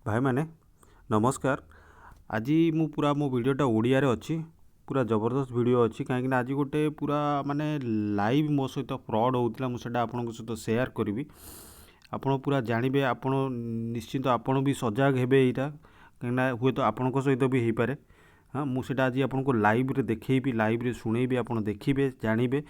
ଭାଇମାନେ ନମସ୍କାର। ଆଜି ମୁଁ ପୁରା ମୋ ଭିଡ଼ିଓଟା ଓଡ଼ିଆରେ ଅଛି, ପୁରା ଜବରଦସ୍ତ ଭିଡ଼ିଓ ଅଛି, କାହିଁକିନା ଆଜି ଗୋଟେ ପୁରା ମାନେ ଲାଇଭ୍ ମୋ ସହିତ ଫ୍ରଡ଼୍ ହେଉଥିଲା। ମୁଁ ସେଇଟା ଆପଣଙ୍କ ସହିତ ସେୟାର କରିବି, ଆପଣ ପୁରା ଜାଣିବେ, ଆପଣ ନିଶ୍ଚିନ୍ତ ଆପଣ ବି ସଜାଗ ହେବେ ଏଇଟା, କାହିଁକିନା ହୁଏତ ଆପଣଙ୍କ ସହିତ ବି ହେଇପାରେ। ହଁ, ମୁଁ ସେଇଟା ଆଜି ଆପଣଙ୍କୁ ଲାଇଭ୍ରେ ଦେଖେଇବି, ଲାଇଭ୍ରେ ଶୁଣେଇବି, ଆପଣ ଦେଖିବେ, ଜାଣିବେ।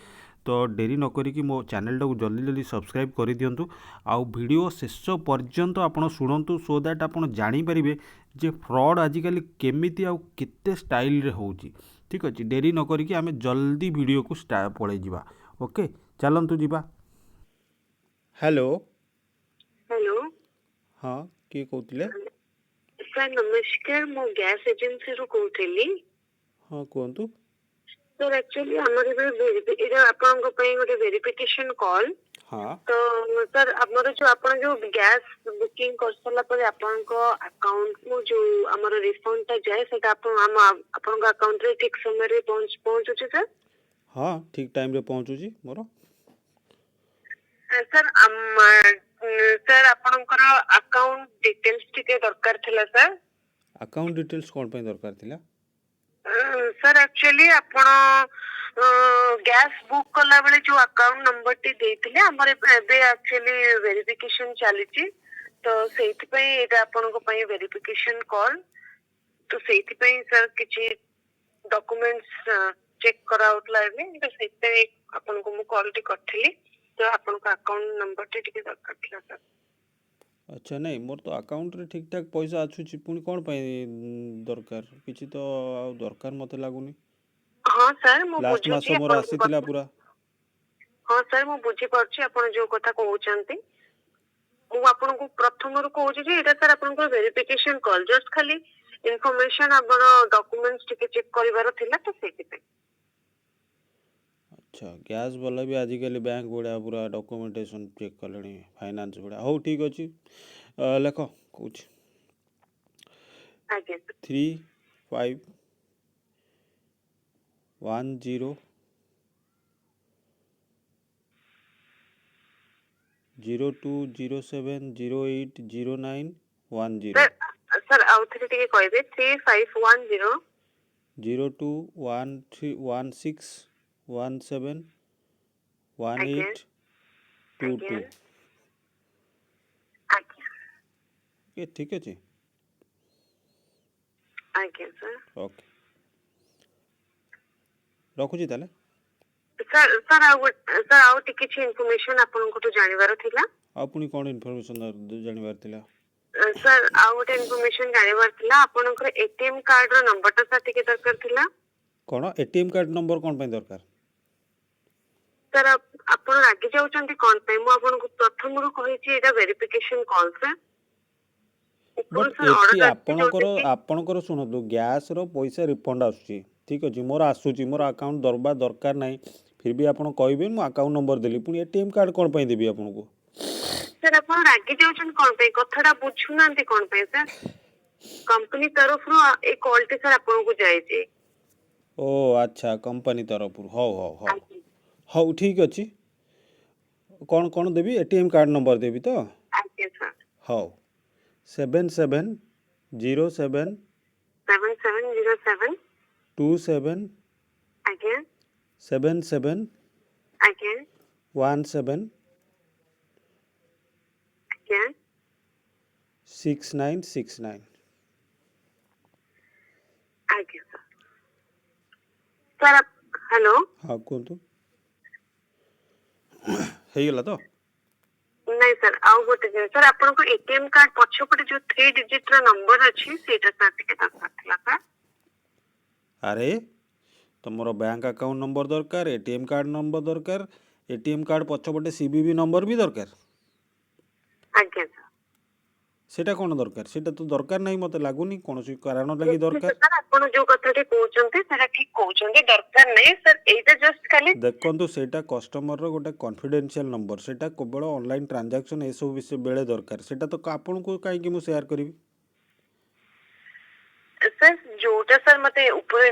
ତ ଡେରି ନ କରିକି ମୋ ଚ୍ୟାନେଲଟାକୁ ଜଲ୍ଦି ଜଲ୍ଦି ସବସ୍କ୍ରାଇବ୍ କରିଦିଅନ୍ତୁ ଆଉ ଭିଡ଼ିଓ ଶେଷ ପର୍ଯ୍ୟନ୍ତ ଆପଣ ଶୁଣନ୍ତୁ, ସୋ that ଆପଣ ଜାଣିପାରିବେ ଯେ ଫ୍ରଡ଼୍ ଆଜିକାଲି କେମିତି ଆଉ କେତେ ଷ୍ଟାଇଲରେ ହେଉଛି। ଠିକ୍ ଅଛି, ଡେରି ନ କରିକି ଆମେ ଜଲ୍ଦି ଭିଡ଼ିଓକୁ ପଳେଇ ଯିବା। ଓକେ, ଚାଲନ୍ତୁ ଯିବା। ହ୍ୟାଲୋ। ହ୍ୟାଲୋ। ହଁ, କିଏ କହୁଥିଲେ? ସାର୍ ନମସ୍କାର, ମୁଁ ଗ୍ୟାସ୍ ଏଜେନ୍ସିରୁ କହୁଥିଲି। ହଁ, କୁହନ୍ତୁ। ସାର୍, ଆକ୍ଚୁଆଲି ଆମର ଏବେ ଏଇଟା ଆପଣଙ୍କ ପାଇଁ ଗୋଟେ ଭେରିଫିକେସନ କଲ୍। ତ ସାର୍, ଆମର ଯୋଉ ଆପଣ ଯୋଉ ଗ୍ୟାସ୍ ବୁକିଂ କରିସାରିଲା ପରେ ଆପଣଙ୍କ ଆକାଉଣ୍ଟକୁ ଯୋଉ ଆମର ରିଫଣ୍ଡ ଟା ଯାଏ, ସେଇଟା ଆପଣ ଆମ ଆପଣଙ୍କ ଆକାଉଣ୍ଟରେ ଠିକ ସମୟରେ ପହଞ୍ଚୁଛି ସାର୍? ହଁ, ଠିକ୍ ଟାଇମ୍ରେ ପହଞ୍ଚୁଛି ମୋର। ସାର୍, ସାର୍, ଆପଣଙ୍କର ଆକାଉଣ୍ଟ ଡିଟେଲ୍ସ ଟିକେ ଦରକାର ଥିଲା ସାର୍। ଆକାଉଣ୍ଟ ଡିଟେଲ୍ସ କ'ଣ ପାଇଁ ଦରକାର ଥିଲା? ସାର୍, ଆକ୍ଚୁଆଲି ଆପଣ ଗ୍ୟାସ୍ ବୁକ୍ କଲା ବେଳେ ଯୋଉ ଆକାଉଣ୍ଟ ନମ୍ବରଟି ଦେଇଥିଲେ, ଆମର ଏବେ ଆକ୍ଚୁଆଲି ଭେରିଫିକେସନ ଚାଲିଛି। ତ ସେଇଥିପାଇଁ ଏଇଟା ଆପଣଙ୍କ ପାଇଁ ଭେରିଫିକେସନ କଲ୍। ତ ସେଇଥିପାଇଁ ସାର୍, କିଛି ଡକୁମେଣ୍ଟସ ଚେକ୍ କରାହଉଥିଲା ଏବେ, ତ ସେଇଥିପାଇଁ ଆପଣଙ୍କୁ ମୁଁ କଲ୍ଟି କରିଥିଲି। ତ ଆପଣଙ୍କ ଆକାଉଣ୍ଟ ନମ୍ବରଟି ଟିକେ ଦରକାର ଥିଲା ସାର୍। ଆଚ୍ଛା, ନାଇଁ, ମୋର ତ ଆକାଉଣ୍ଟରେ ଠିକ୍ ଠାକ୍ ପଇସା ଆସୁଛି। ପୁଣି କ'ଣ ପାଇଁ ଦରକାର? କିଛି ତ ଆଉ ଦରକାର ମୋତେ ଲାଗୁନି। ହଁ ସାର୍, ମୁଁ ଲାଷ୍ଟ ମାସ ବୁଝୁଛି ମୋର ଆପଣଙ୍କ ଆସିଥିଲା କଥା। ପୁରା। ହଁ ସାର୍, ମୁଁ ବୁଝିପାରୁଛି ଆପଣ ଯୋଉ କଥା କହୁଛନ୍ତି। ମୁଁ ଆପଣଙ୍କୁ ପ୍ରଥମରୁ କହୁଛି ଯେ ଏଇଟା ସାର୍ ଆପଣଙ୍କର ଭେରିଫିକେସନ କଲ୍, ଜଷ୍ଟ ଖାଲି ଇନଫର୍ମେସନ, ଆମର ଡକୁମେଣ୍ଟସ ଟିକେ ଚେକ୍ କରିବାର ଥିଲା, ତ ସେଇଥିପାଇଁ। ଆଚ୍ଛା, ଗ୍ୟାସ୍ ବାଲା ବି ଆଜିକାଲି ବ୍ୟାଙ୍କ ଭଳିଆ ପୁରା ଡକୁମେଣ୍ଟେସନ୍ ଚେକ୍ କଲେଣି, ଫାଇନାନ୍ସ ଭଳିଆ। ହଉ, ଠିକ୍ ଅଛି, ଲେଖ, କହୁଛି। ଆଜ୍ଞା ସାର୍। 3510 0207 0809 10। ସାର୍, ସାର୍, ଆଉ ଥରେ ଟିକେ କହିବେ? 3510। 0213 16 17 1 8 2 2। ଏ ଠିକ୍ ଅଛି? ଆଜ୍ଞା ସାର୍। ଓକେ, ରଖୁଛି ତାହେଲେ। ସାର୍, ସାର୍, ଆଉ ଗୋଟେ ସାର୍, ଆଉ ଟିକେ କିଛି ଇନଫର୍ମେସନ ଆପଣଙ୍କଠୁ ଜାଣିବାର ଥିଲା। ଆଉ ପୁଣି କ'ଣ ଇନଫର୍ମେସନ୍ ଜାଣିବାର ଥିଲା? ସାର୍, ଆଉ ଗୋଟେ ଇନଫର୍ମେସନ ଜାଣିବାର ଥିଲା। ଆପଣଙ୍କର ଏଟିଏମ୍ କାର୍ଡର ନମ୍ବରଟା ସାର୍ ଟିକେ ଦରକାର ଥିଲା। କ'ଣ, ଏଟିଏମ୍ କାର୍ଡ଼ ନମ୍ବର କ'ଣ ପାଇଁ ଦରକାର? ସାର୍, ଆପଣ ରାଗି ଯାଉଛନ୍ତି କଣ ପାଇଁ? ମୁଁ ଆପଣଙ୍କୁ ପ୍ରଥମରୁ କହିଛି ଏଇଟା ଭେରିଫିକେସନ କଲ୍ ସାର୍। ଉପରୁ ବଟ୍ ସାର୍ ଏଠି ଅର୍ଡର ଆସିଛି ଆପଣଙ୍କର ଯୋଉଟା କି ଆପଣଙ୍କର ଶୁଣନ୍ତୁ, ଗ୍ୟାସ୍ର ପଇସା ରିଫଣ୍ଡ ଆସୁଛି, ଠିକ୍ ଅଛି, ମୋର ଆସୁଛି। ମୋର ଆକାଉଣ୍ଟ ଦରବା ଦରକାର ନାହିଁ। ଫିର୍ ବି ଆପଣ କହିବେ, ମୁଁ ଆକାଉଣ୍ଟ ନମ୍ବର ଦେଲି, ପୁଣି ଏଟିଏମ୍ କାର୍ଡ଼ କ'ଣ ପାଇଁ ଦେବି ଆପଣଙ୍କୁ? ସାର୍, ଆପଣ ରାଗି ଯାଉଛନ୍ତି କଣ ପାଇଁ? କଥାଟା ବୁଝୁନାହାନ୍ତି କଣ ପାଇଁ ସାର୍? କମ୍ପାନୀ ତରଫରୁ ଏ କଲ୍ଟି ସାର୍ ଆପଣଙ୍କୁ ଯାଇଛି। ଓ ଆଚ୍ଛା, କମ୍ପାନୀ ତରଫରୁ। ହଉ। ଆଜ୍ଞା। ହଉ, ଠିକ୍ ଅଛି। କ'ଣ କ'ଣ ଦେବି? ଏଟିଏମ୍ କାର୍ଡ଼ ନମ୍ବର ଦେବି ତ? ଆଜ୍ଞା ସାର୍। ହଉ, 7707। 7707। 27। 77। 17। 6969। ଆଜ୍ଞା ସାର୍। Sir, hello. ହଁ, କୁହନ୍ତୁ, ହେଇଗଲା ତ? ନାଇଁ ସାର୍, ଆଉ ଗୋଟେ ଜିନିଷ ସାର୍। ଆପଣଙ୍କ ଏଟିଏମ୍ କାର୍ଡ ପଛପଟେ ଯୋଉ ଥ୍ରୀ ଡିଜିଟ ର ନମ୍ବର ଅଛି, ସେଇଟା ସାର୍ ଟିକେ ଦରକାର ଥିଲା ସାର୍। ଆରେ, ତୁମର ବ୍ୟାଙ୍କ ଆକାଉଣ୍ଟ ନମ୍ବର ଦରକାର, ଏଟିଏମ୍ କାର୍ଡ଼ ନମ୍ବର ଦରକାର, ଏଟିଏମ୍ କାର୍ଡ଼ ପଛପଟେ ସିଭିଭି ନମ୍ବର ବି ଦରକାର? ଆଜ୍ଞା ସାର୍। ସେଇଟା କ'ଣ ଦରକାର? ସେଇଟା ତ ଦରକାର ନାହିଁ, ମୋତେ ଲାଗୁନି କୌଣସି କାରଣ ଲାଗି ଦରକାର। ସାର୍, ଆପଣ ଯୋଉ କଥାଟି କହୁଛନ୍ତି ସେଇଟା ଠିକ କହୁଛନ୍ତି, ଦରକାର ନାହିଁ ସାର୍। ଏଇଟା ଜଷ୍ଟ ଖାଲି ଦେଖନ୍ତୁ, ସେଇଟା କଷ୍ଟମରର ଗୋଟେ କନଫିଡେନ୍ସିଆଲ ନମ୍ବର। ସେଇଟା କେବଳ ଅନଲାଇନ୍ ଟ୍ରାଞ୍ଜାକ୍ସନ୍ ଏସବୁ ବିଷୟ ବେଳେ ଦରକାର। ସେଇଟା ତ ଆପଣଙ୍କୁ କାହିଁକି ମୁଁ ସେୟାର କରିବି? ସାର୍, ଯୋଉଟା ସାର୍ ମତେ ଉପରେ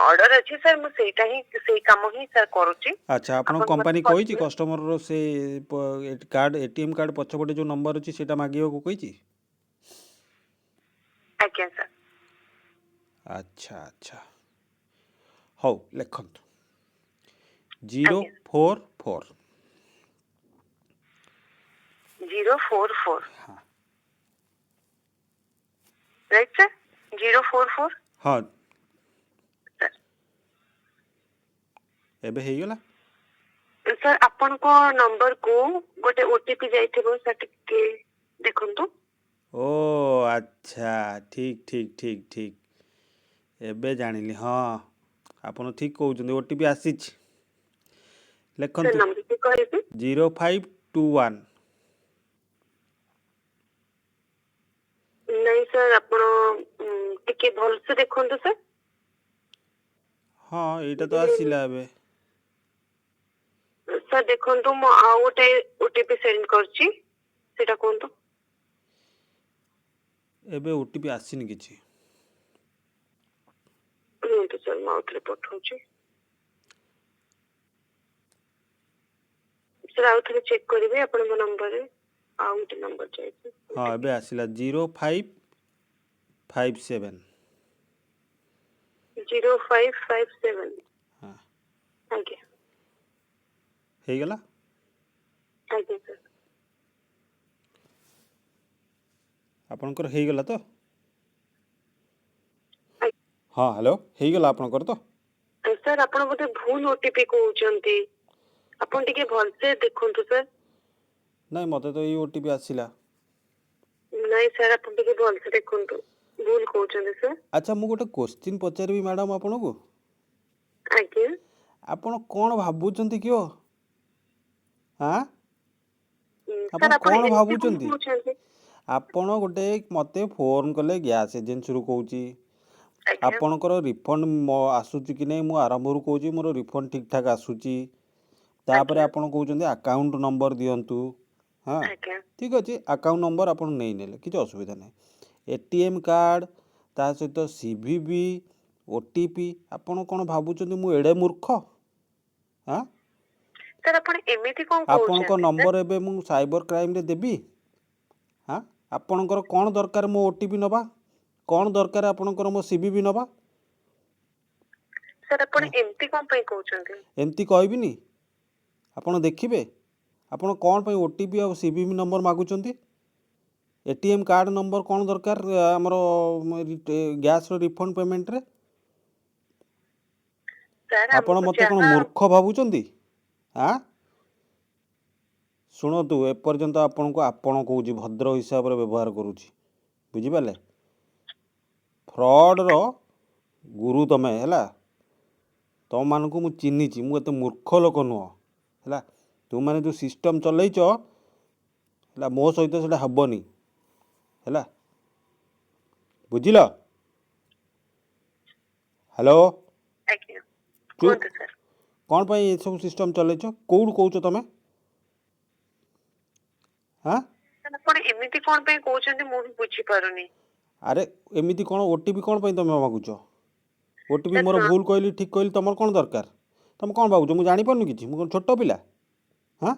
ଅର୍ଡର ଅଛି ସାର୍, ମୁଁ ସେଇଟା ହିଁ, ସେଇ କାମ ହିଁ ସାର୍ କରୁଛି। ଆଚ୍ଛା, ଆପଣଙ୍କ ଆପଣ ମତେ କମ୍ପାନୀ କହିଛି କହିଥିଲେ କଷ୍ଟମରର ସେ କାର୍ଡ଼, ଏଟିଏମ୍ କାର୍ଡ଼ ପଛପଟେ ଯେଉଁ ନମ୍ବର ଅଛି, ସେଇଟା ମାଗିବାକୁ କହିଛି? ଆଜ୍ଞା ସାର୍। ଆଚ୍ଛା ଆଚ୍ଛା, ହଉ ଲେଖନ୍ତୁ। ଜିରୋ ଆଜ୍ଞା। Four four. 044। ହଁ। Right sir, 044। ହଁ। ସାର୍। ଏବେ ହେଇଗଲା? ସାର୍, ଆପଣଙ୍କ ନମ୍ବରକୁ ଗୋଟେ ଓଟିପି ଯାଇଥିବ ସାର୍, ଟିକେ ଦେଖନ୍ତୁ। ଓ ଆଚ୍ଛା, ଠିକ୍ ଠିକ୍ ଠିକ୍ ଠିକ୍, ଏବେ ଜାଣିଲି। ହଁ, ଆପଣ ଠିକ୍ କହୁଛନ୍ତି, ଓଟିପି ଆସିଛି। ସାର୍, ଲେଖନ୍ତୁ। ନମ୍ବରଟି କହିବେ? 0521। ନାଇଁ ସାର୍, ଆପଣ ଟିକେ ଭଲସେ ଦେଖନ୍ତୁ ସାର୍। ହଁ, ଏଇଟା ତ ଆସିଲା ଏବେ। ସାର୍, ଦେଖନ୍ତୁ, ମୁଁ ଆଉ ଗୋଟେ ଓଟିପି ସେଣ୍ଡ କରିଛି, ସେଇଟା କୁହନ୍ତୁ। ଏବେ ଓଟିପି ଆସିନି କିଛି। ରୁହନ୍ତୁ ସାର୍, ମୁଁ ଆଉଥରେ ପଠଉଛି। ସାର୍, ଆଉ ଥରେ ଚେକ୍ କରିବେ, ଆପଣଙ୍କ ନମ୍ବରରେ ଆଉ ଗୋଟେ ନମ୍ବର ଯାଇଛି। ହଁ, ଏବେ ଆସିଲା, 0557। 0557? ହଁ। ଆଜ୍ଞା। ହେଇଗଲା? ଆଜ୍ଞା ସାର୍। ଆପଣଙ୍କର ହେଇଗଲା ତ? ହଁ, ହ୍ୟାଲୋ, ହେଇଗଲା ଆପଣଙ୍କର ତ? ସାର୍, ଆପଣ ବୋଧେ ଭୁଲ ଓଟିପି କହୁଛନ୍ତି। ଆପଣ ଟିକେ ଭଲସେ ଦେଖନ୍ତୁ ସାର୍। ନାଇଁ, ମୋତେ ତ ଏଇ ଓଟିପି ଆସିଲା। ନାଇଁ ସାର୍, ଆପଣ ଟିକେ ଭଲସେ ଦେଖନ୍ତୁ, ଭୁଲ କହୁଛନ୍ତି ସାର୍। ଆଚ୍ଛା, ମୁଁ ଗୋଟେ କୋଶ୍ଚିନ୍ ପଚାରିବି ମ୍ୟାଡ଼ାମ୍ ଆପଣଙ୍କୁ? ଆଜ୍ଞା। ଆପଣ କ'ଣ ଭାବୁଛନ୍ତି କିଓ? ଆଁ? ଆପଣ ସାର୍, ଆପଣ କ'ଣ ଏମିତି କଣ ଭାବୁଛନ୍ତି? କହୁଛନ୍ତି? ଆପଣ ଗୋଟେ ମୋତେ ଫୋନ୍ କଲେ, ଗ୍ୟାସ୍ ଏଜେନ୍ସିରୁ କହୁଛି। ଆଜ୍ଞା। ଆପଣଙ୍କର ରିଫଣ୍ଡ ଆସୁଛି କି ନାହିଁ, ମୁଁ ଆରମ୍ଭରୁ କହୁଛି, ମୋର ରିଫଣ୍ଡ ଠିକ୍ ଠାକ୍ ଆସୁଛି। ତାପରେ ଆଜ୍ଞା। ଆପଣ କହୁଛନ୍ତି ଆକାଉଣ୍ଟ ନମ୍ବର ଦିଅନ୍ତୁ। ହଁ। ଆଜ୍ଞା। ଠିକ୍ ଅଛି, ଆକାଉଣ୍ଟ ନମ୍ବର ଆପଣ ନେଇନେଲେ, କିଛି ଅସୁବିଧା ନାହିଁ। ଏଟିଏମ୍ କାର୍ଡ଼, ତା ସହିତ ସିଭିଭି, ଓଟିପି, ଆପଣ କ'ଣ ଭାବୁଛନ୍ତି ମୁଁ ଏଡ଼େ ମୂର୍ଖ? ଆଁ? ସାର୍, ଆପଣ ଏମିତି କଣ ଆପଣଙ୍କ କହୁଛନ୍ତି ସାର୍? ନମ୍ବର ଏବେ ମୁଁ ସାଇବର କ୍ରାଇମରେ ଦେବି। ହାଁ, ଆପଣଙ୍କର କ'ଣ ଦରକାର ମୋ ଓଟିପି ନେବା? କ'ଣ ଦରକାର ଆପଣଙ୍କର ମୋ ସିଭିଭି ନେବା? ସାର୍, ଆପଣ ଏମିତି କଣ ପାଇଁ କହୁଛନ୍ତି? ଏମିତି କହିବିନି? ଆପଣ ଦେଖିବେ। ଆପଣ କ'ଣ ପାଇଁ ଓଟିପି ଆଉ ସିଭିଭି ନମ୍ବର ମାଗୁଛନ୍ତି? ଏଟିଏମ୍ କାର୍ଡ଼ ନମ୍ବର କ'ଣ ଦରକାର ଆମର ଗ୍ୟାସ୍ର ରିଫଣ୍ଡ ପେମେଣ୍ଟରେ? ସାର୍, ଆପଣ ଆମକୁ ମୋତେ କ'ଣ ଯାହା ମୂର୍ଖ ଭାବୁଛନ୍ତି? ଆଁ? ଶୁଣନ୍ତୁ, ଏପର୍ଯ୍ୟନ୍ତ ଆପଣଙ୍କୁ ଆପଣ କହୁଛି, ଭଦ୍ର ହିସାବରେ ବ୍ୟବହାର କରୁଛି, ବୁଝିପାରିଲେ? ଫ୍ରଡ଼ର ଗୁରୁ ତମେ, ହେଲା? ତମମାନଙ୍କୁ ମୁଁ ଚିହ୍ନିଛି, ମୁଁ ଏତେ ମୂର୍ଖ ଲୋକ ନୁହଁ, ହେଲା? ତୁମମାନେ ଯେଉଁ ସିଷ୍ଟମ୍ ଚଲେଇଛ, ହେଲା, ମୋ ସହିତ ସେଇଟା ହେବନି, ହେଲା? ବୁଝିଲ? ହ୍ୟାଲୋ? ଆଜ୍ଞା। ଚୁପ୍। କୁହନ୍ତୁ ସାର୍। କ'ଣ ପାଇଁ ଏସବୁ ସିଷ୍ଟମ୍ ଚଲେଇଛ? କେଉଁଠୁ କହୁଛ ତମେ? ହାଁ? ସାର୍, ଆପଣ ଏମିତି କଣ ପାଇଁ କହୁଛନ୍ତି, ମୁଁ ବି ବୁଝିପାରୁନି। ଆରେ, ଏମିତି କ'ଣ? ଓଟିପି କ'ଣ ପାଇଁ ତମେ ମାଗୁଛ? ଓଟିପି ସାର୍, ମୋର ଶୁଣ ଭୁଲ କହିଲି, ଠିକ୍ କହିଲି, ତମର କ'ଣ ଦରକାର? ତମେ କ'ଣ ଭାବୁଛ, ମୁଁ ଜାଣିପାରୁନି କିଛି? ମୁଁ କ'ଣ ଛୋଟ ପିଲା? ହାଁ?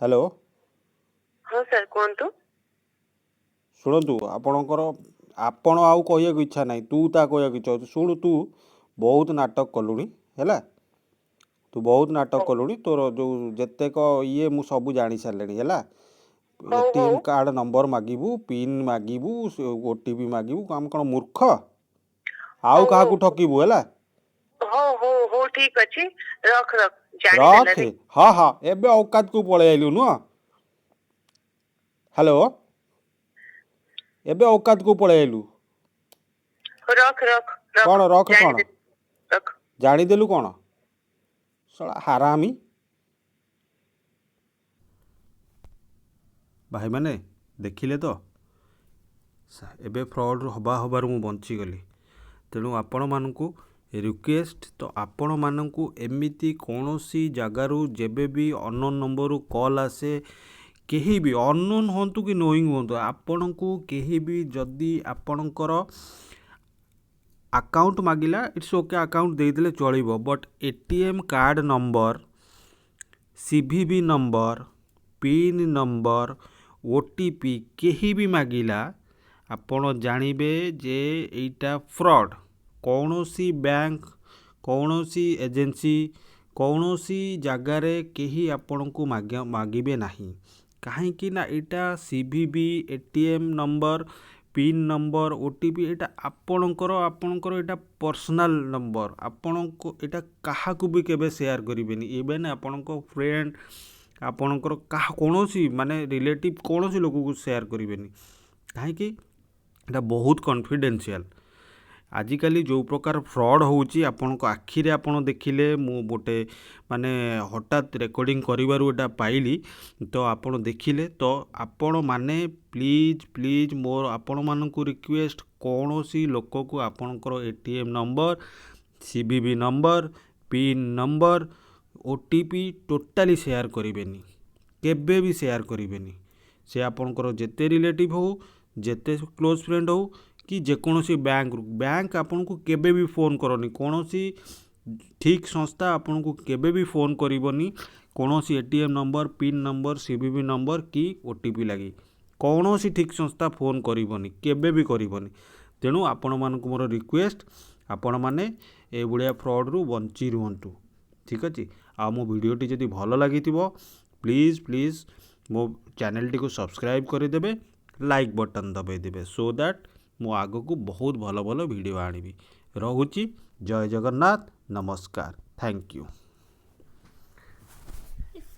ହ୍ୟାଲୋ? ହଁ ସାର୍, କୁହନ୍ତୁ। ଶୁଣନ୍ତୁ, ଆପଣଙ୍କର ଆପଣ ଆଉ କହିବାକୁ ଇଚ୍ଛା ନାହିଁ, ତୁ ତା କହିବାକୁ ଇଚ୍ଛା ହେଉଛି। ଶୁଣୁ, ତୁ ବହୁତ ନାଟକ କଲୁଣି, ହେଲା? ତୁ ବହୁତ ନାଟକ ହଉ। କଲୁଣି। ତୋର ଯେଉଁ ଯେତେକ ଇଏ, ମୁଁ ସବୁ ଜାଣି ସାରିଲିଣି, ହେଲା? ହଉ। ଏଟିଏମ୍ ହଉ। କାର୍ଡ଼ ନମ୍ବର ମାଗିବୁ, ପିନ୍ ମାଗିବୁ, ଓଟିପି ମାଗିବୁ, ଆମେ କ'ଣ ମୂର୍ଖ? ଆଉ ହଉ। କାହାକୁ ହଉ। ଠକିବୁ, ହେଲା? ହଉ ହଉ ହଉ, ଠିକ ଅଛି, ରଖ ରଖ, ଜାଣିଦେଲା ରଖେ ରେ। ହଁ ହଁ, ଏବେ ଔକାତକୁ ପଳେଇ ଆଇଲୁ ନୁହଁ? ହ୍ୟାଲୋ, ଏବେ ଔକାତକୁ ପଳେଇ ଆଇଲୁ। ରଖ ରଖ ରଖ। କ'ଣ ରଖ କ'ଣ? ଜାଣିଦେ, ରଖ। ଜାଣିଦେଲୁ କ'ଣ? ଶଳା ହାରାମି। ଭାଇମାନେ, ଦେଖିଲେ ତ, ଏବେ ଫ୍ରଡ଼ରୁ ହେବାରୁ ମୁଁ ବଞ୍ଚିଗଲି। ତେଣୁ ଆପଣମାନଙ୍କୁ ରିକ୍ୱେଷ୍ଟ ତ, ଆପଣମାନଙ୍କୁ ଏମିତି କୌଣସି ଜାଗାରୁ ଯେବେ ବି ଅନନୋନ୍ ନମ୍ବରରୁ କଲ୍ ଆସେ, କେହି ବି ଅନନୋନ୍ ହୁଅନ୍ତୁ କି ନୋଇଙ୍ଗ ହୁଅନ୍ତୁ, ଆପଣଙ୍କୁ କେହି ବି ଯଦି ଆପଣଙ୍କର ଆକାଉଣ୍ଟ ମାଗିଲା, it's okay, account ଦେଇଦେଲେ ଚଳିବ। But ATM card number, CVV number, pin number, OTP କେହି ବି ମାଗିଲା, ଆପଣ ଜାଣିବେ ଯେ ଏଇଟା ଫ୍ରଡ଼୍। କୌଣସି ବ୍ୟାଙ୍କ, କୌଣସି ଏଜେନ୍ସି, କୌଣସି ଜାଗାରେ କେହି ଆପଣଙ୍କୁ ମାଗିବେ ନାହିଁ। କାହିଁକି ନା ଏଇଟା CVV, ATM number, pin number, OTP, ଏଇଟା ଆପଣଙ୍କର ଏଇଟା ପର୍ସନାଲ୍ ନମ୍ବର। ଆପଣଙ୍କୁ ଏଇଟା କାହାକୁ ବି କେବେ ସେୟାର କରିବେନି। ଇଭେନ୍ ଆପଣଙ୍କ ଫ୍ରେଣ୍ଡ, ଆପଣଙ୍କର କାହା କୌଣସି ମାନେ ରିଲେଟିଭ୍, କୌଣସି ଲୋକକୁ ସେୟାର କରିବେନି। କାହିଁକି ଏଇଟା ବହୁତ କନଫିଡେନ୍ସିଆଲ୍। ଆଜିକାଲି ଯେଉଁ ପ୍ରକାର ଫ୍ରଡ଼୍ ହେଉଛି, ଆପଣଙ୍କ ଆଖିରେ ଆପଣ ଦେଖିଲେ। ମୁଁ ଗୋଟେ ମାନେ ହଠାତ୍ ରେକର୍ଡ଼ିଂ କରିବାରୁ ଏଇଟା ପାଇଲି, ତ ଆପଣ ଦେଖିଲେ। ତ ଆପଣମାନେ ପ୍ଲିଜ୍ ପ୍ଲିଜ୍, ମୋର ଆପଣମାନଙ୍କୁ ରିକ୍ୱେଷ୍ଟ, କୌଣସି ଲୋକକୁ ଆପଣଙ୍କର ATM number, CVV number, pin number, OTP totally share କରିବେନି। କେବେ ବି ସେୟାର କରିବେନି। ସେ ଆପଣଙ୍କର ଯେତେ ରିଲେଟିଭ୍ ହଉ, ଯେତେ କ୍ଲୋଜ୍ ଫ୍ରେଣ୍ଡ ହଉ କି ଯେକୌଣସି ବ୍ୟାଙ୍କରୁ। ବ୍ୟାଙ୍କ ଆପଣଙ୍କୁ କେବେ ବି ଫୋନ୍ କରନି। କୌଣସି ଠିକ୍ ସଂସ୍ଥା ଆପଣଙ୍କୁ କେବେ ବି ଫୋନ୍ କରିବନି କୌଣସି ATM number, pin number, CVV number କି OTP ଲାଗି। କୌଣସି ଠିକ୍ ସଂସ୍ଥା ଫୋନ୍ କରିବନି, କେବେ ବି କରିବନି। ତେଣୁ ଆପଣମାନଙ୍କୁ ମୋର ରିକ୍ୱେଷ୍ଟ, ଆପଣମାନେ ଏଇଭଳିଆ ଫ୍ରଡ଼୍ରୁ ବଞ୍ଚି ରୁହନ୍ତୁ। ଠିକ୍ ଅଛି। ଆଉ ମୋ ଭିଡ଼ିଓଟି ଯଦି ଭଲ ଲାଗିଥିବ, ପ୍ଲିଜ୍ ପ୍ଲିଜ୍ ମୋ ଚ୍ୟାନେଲଟିକୁ ସବସ୍କ୍ରାଇବ୍ କରିଦେବେ, ଲାଇକ୍ ବଟନ୍ ଦବାଇ ଦେବେ, ସୋ that ମୁଁ ଆଗକୁ ବହୁତ ଭଲ ଭଲ ଭିଡ଼ିଓ ଆଣିବି। ରହୁଛି। ଜୟ ଜଗନ୍ନାଥ। ନମସ୍କାର। Thank you.